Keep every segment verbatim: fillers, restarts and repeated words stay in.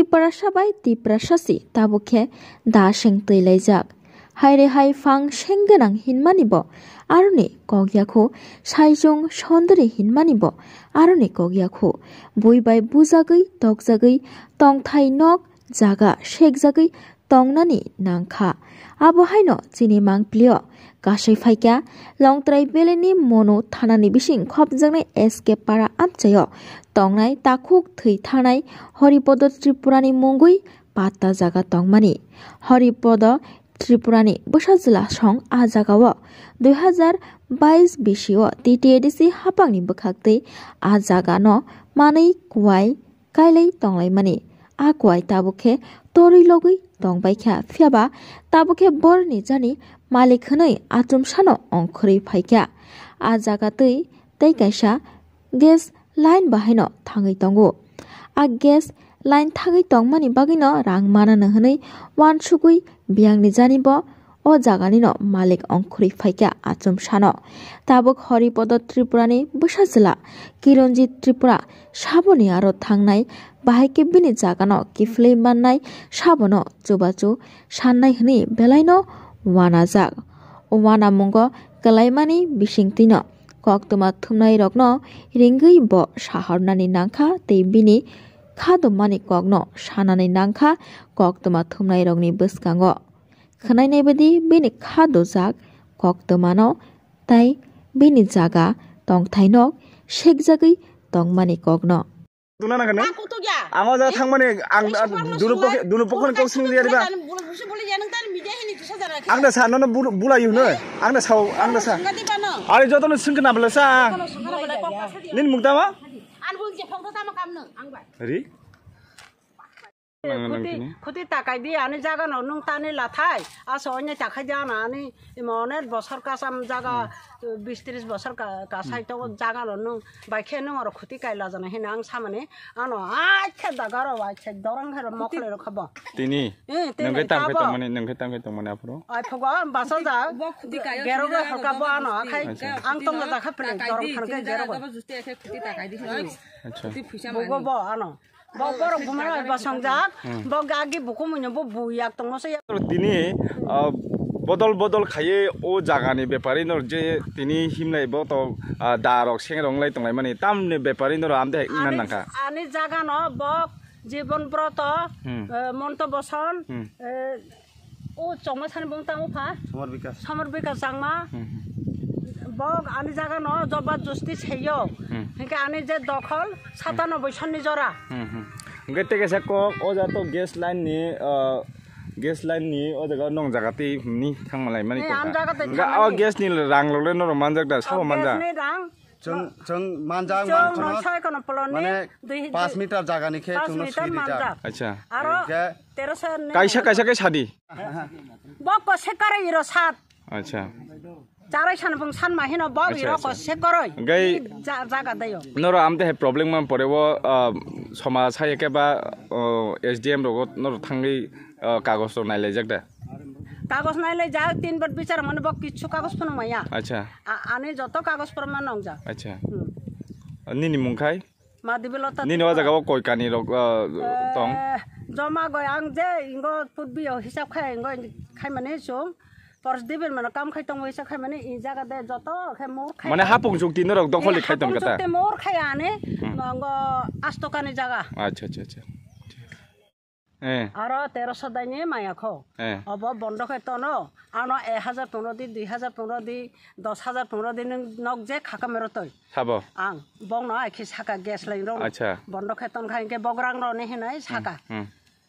Tiprasa bai Tiprasasi tabuk khe da seng twi laijak. Haire hai phang seng gwnang hinmani bo aroni kok yakho, saichung sondri hinmani bo aroni kok yakho. Bui bai bujagwi tokjagwi tongthai nok jaga sekjagwi tongnani nangkha. Abo haino chini mangpilio kasui phaikha Longtrai Valley ni Monu thanani bising khopjaknai S K Para amchaio tongnai takhuk thwi thanai Horipodo Tripura ni mungwi patta jaga tongmani. Horipodo Tripura ni bwsa jwla song a jagao dui hazar bais bisio T T A D C haphangni bwkhaktwi a jagano manwi kuwai kailai tonglaimani. A kuwai tabuk khe torwi logwi tongbaikha, phiyaba tabuk khe borni jani malik hwnwi achomsano ongkhorwi phaikha. A jaga twi tei kaisa gas line bahaino thangwi tongo. A gas line thangwi tongmani bagwino rang manano hwnwi uansugwi biyangni jani bo o jaganino malik ongkhorwi phaikha achomsano. Tabuk Horipodo Tripurani bwsa jwla Kironjit Tripura saboni aro thangnai, bahai khe bini jagano kiphilwi mannai sabono chubachu sannai hwnwi belaino uanajak. O uanamungo kwlaimani bisingtwino koktwma thumnairokno ringwi bo sahornani nangkha tei bini khadomani kokno sanani nangkha koktwma thumnairokni bwskango. Khwnainai baidi bini kha dojak koktwmano tei bini jaga tongthainok sekjagwi tongmani kokno. Tuna nang kani? Ang kutuk ya. Ang o jaga thangmani ang dunu pokhe dunu pokhe kok sing dia diba? Ang da sa nono bula yu no. Ang da sa ang da sa. Ari joto no sing kana bela sa. Nin mukta ma? Ri? Nang nang Khuti, kini. Khuti takai di ani jaga no nung tani lathai. Aso onye takhai di ano ani imo onek bosor kasam jaga, Hmm. bis tris bosor ka, kasai Hmm. to jaga no nung bai khe nung oro khuti kai lajana hina ang samani ano ai khe daga ro ai khe dorong khe ro mokle ro khabo. Tini. Eh, tini Nang khe tang khe tabo. Tongmani, nang khe tang khe tongmani aphuru. Ai phogo basa ja. Bo khuti kai Gero sini go jaga halka bo ano akhai. Acha. Ang tong la takhai pele dorong khan khe gero go. Acha. Bugo bo ano. Bo borok bumar bai bosongjak, Hmm. bo gagi bukumui no bo buyak tongma se. Tini, ah, bodol bodol khaye o jagani bepari no je tini himlai bo to, ah, da rok seng rok lai tonglai mani tamni bepari no amde nang nangkha. Ani jaga no bo Jibon Broto, Hmm. eh, Monto Boson, Hmm. eh, O chongma sani bung tamo pha? Samar Bikas. Samar Bikas Changma. Hmm, hmm. Bok ani jaga no joba justi seyo. Hmm. Hingke ani je dokhol satanoboi sonni jora. Hmm, hmm. Hingke teke sa kok o jaga to gas line ni, ah, gas line ni o jaga nong jaga tei himni thangmalai mani. Eh, tongkha. Am jaga tei hingke thangmani. O gas ni rang lole norok manjak da, sabo manjak. Gas ni rang. Chwng, chwng manjak, chwng manjak. Soi kono poloni mane dui, pas dui, meter jaga ni khe pas chwngno meter sui rijak. Manjak. Acha. Aro hingke teroso ni kaisa, kaisa khe sadi. Bok ko sekare iro sat. Acha. Charai san bung san ma hino bok iro ko sekoroi. Acha, acha. Gai ja-, jaga dayo. Noro amte hai problem man pore o, ah, somaj hai ke ba, oh, S D M rogo noro thangwi, ah, kagos rok nailaijak da. Kagos nailaijak, tin bar bichar mane bok kichu kagos phano maya. Acha. A-, ani joto kagos porma nongjak. Acha. Hmm. Nini mung khai? Madibelota Nini o Tripura. Jaga o koi kani rok, ah, tong? Eh, joma goi ang je ingo putbi o hisab khai ingo khai mane sung. Pors dibil mane kam khai tong hisab khai mane i jaga de joto khai mur khai. Mane hapung chukti norok dokholi khai tong kata? Hapung chukti mur khai ani, Hmm. Ngo astokani jaga. Acha, acha, acha. Eh. Aro teroso daini maya kho. Eh. Obo bondo khe tono, ano ek hajar pondro di, dui hajar pondro di, dos hajar pondro di nwng nok je khaka mero toi. Sabo? Ang bokno ai khe saka gas line rok. Acha. Bondo khe ton kha hingke bograng rok ni hinai saka. Hmm, hmm.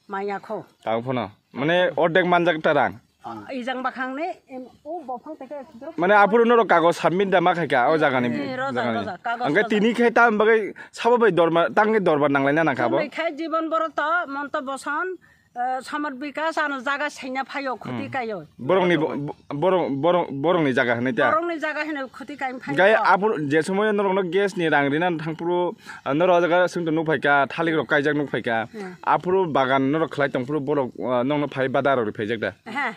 Maya kho. Tang phano. Mane ordek manjak ta rang. Ah, ijang bakhang ni, em, o bophang teke drop. Mane aphuru norok kagos submit da ma khaika o jagani, eh, roja, jagani. Roja, kagos Angke roja. Tini khe tam bagwi sabo bai dorma, tangwi dorbar nanglaina nangkha bo. Chumui khai Jibon Boroto, Monto Boson, eh, Samar Bikas, ano jaga senya phaio, khuti Hmm. kaio. Borokni bo-, bo-, borok, borok, borokni jaga hinwi ta? Borokni jaga hinwi khuti kai phai Gai ko. Aphuru je somoy norokno gas ni rang rina thangphuru, ah, norok o jaga swngto nukphaika, thalik rok kaijak nukphaika. Hmm. Aphuru bagan norok khlai tongphuru borok, ah, nokno phai bada rok ri phaijak da? He.